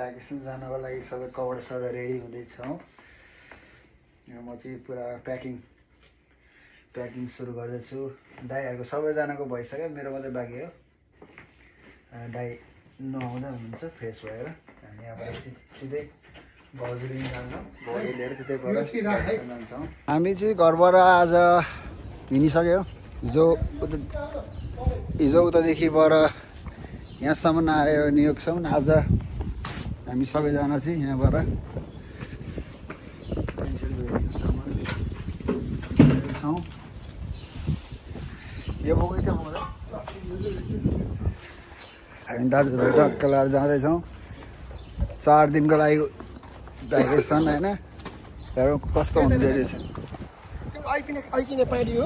Vacation जानको लागि सबै कभर सबै रेडी हुँदैछौँ। म चाहिँ पुरा प्याकिङ सुरु गर्दैछु। दाइहरूको सबैजनाको भइसक्यो, मेरो मात्रै बाँकी हो। दाइ नुहाउँदै हुनुहुन्छ फ्रेस भएर। हामी यहाँबाट सिधै भाउजूले जान्छौँ, भाउजू लिएर त्यतैबाट जान्छौँ। हामी चाहिँ घरबाट आज हिँडिसक्यो। हिजो उतादेखि बर यहाँसम्म आयो, न्युयोर्कसम्म। आज हामी सबैजना चाहिँ यहाँबाट छौँ। यो बोकै थियो हामी दाजुभाइ टक्क लगाएर जाँदैछौँ। 4 दिनको लागि भ्याकेसन होइन, कस्तो हुँदो रहेछ। आइकिने पाइदियो।